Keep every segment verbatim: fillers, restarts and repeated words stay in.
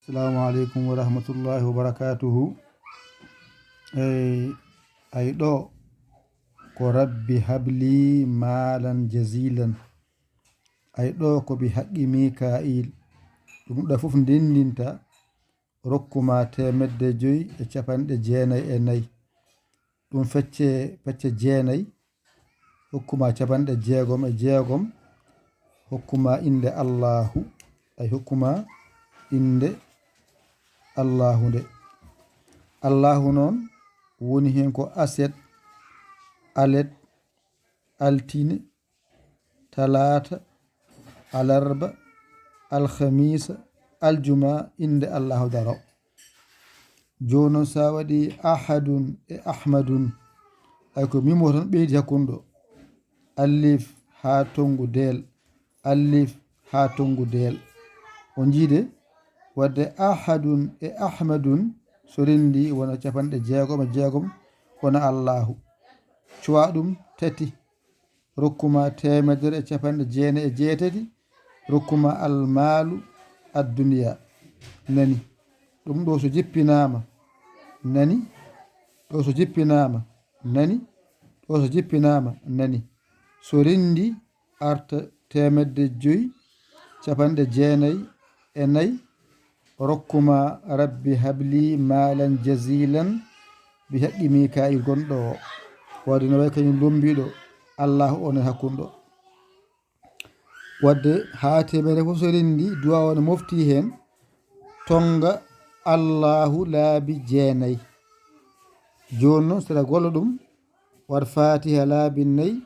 Assalamu aleykum wa rahmatullahi wa barakatuhu. Ey, ay ɗo ko rabbi habli maalan jazilan. Ay ɗo ko bi haqqi Mika'il. Ɗum ɗa fof ndenndinta, rokkuma teemedde joyi e capanɗe jeenayi e nayi. Ɗum fecce pecce jeenayi, hokkuma capanɗe jeegom e jeegom, hokkuma innde Allaahu, ay hokkuma innde Allaahu nde. Allaahu noon woni heen ko aset, alet, altine, talaata, alarba, alhamiisa, aljuma, innde Allaahu daro. Jooni noon, so a waɗi ahadun e ahmadun, ay ko mimo tan ɓeydi hakkunde ɗo. Alif haa tonngu deel, alif haa tonngu deel. On njiide wadde ahadun e ahmadun, so renndi wona capanɗe jeegom e jeegom, wona Allaahu. Cuwa ɗum tati, rokkuma teemedere e capanɗe jeenayi e jeetati, rokkuma almaalu adduniya. Nani? Ɗum ɗo so jippinaama, nani? Ɗo so jippinaama, nani? Ɗo so jippinaama, nani? So renndi arta teemedde joyi, capanɗe jeenayi e nayi, rokkuma rabbi habli maalan jazilan, bi haqqi Mika'il gonɗo o. Waɗi no way kañum lombiɗo Allaahu on e hakkunde ɗo. Wadde haa teemedere fof so renndi, duwa o ne mofti heen, tonnga Allaahu laabi jeenayi. Jooni noon, so aɗa golla ɗum, waɗ Faatiha laabi nayi,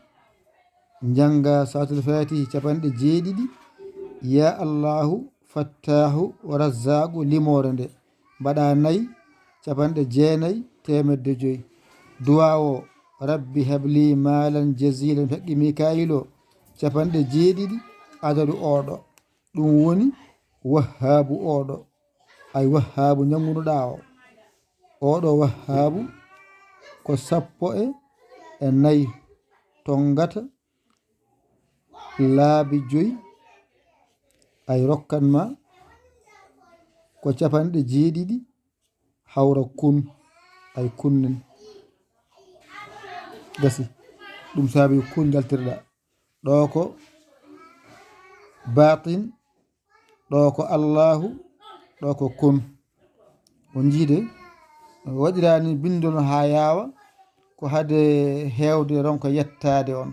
njannga Salaatul Faatihi capanɗe jeeɗiɗi, ya Allaahu, Fattaahu, Razzaaqu, limoore nde, mbaɗa nayi, capanɗe jeenayi, teemedde joyi. Duwa o, rabbi habli maalan jazilan bi haqqi Mika'il o, capanɗe jeeɗiɗi, adadu oɗo. Ɗum woni Wahhaabu oɗo. Ay Wahhaabu ñanngunoɗa o. Oɗo Wahhaabu ko sappo e, e nayi tonngata laabi joyi, ay rokkan ma ko capanɗe jeeɗiɗi hawra kun, ay kunnen. Gasi. Ɗum saabi kun njaltirɗa. Ɗo ko baatin, ɗo ko Allaahu, ɗo ko kun. On njiide, waɗirani binndol haa yaawa, ko hade heewde ronka yettaade on.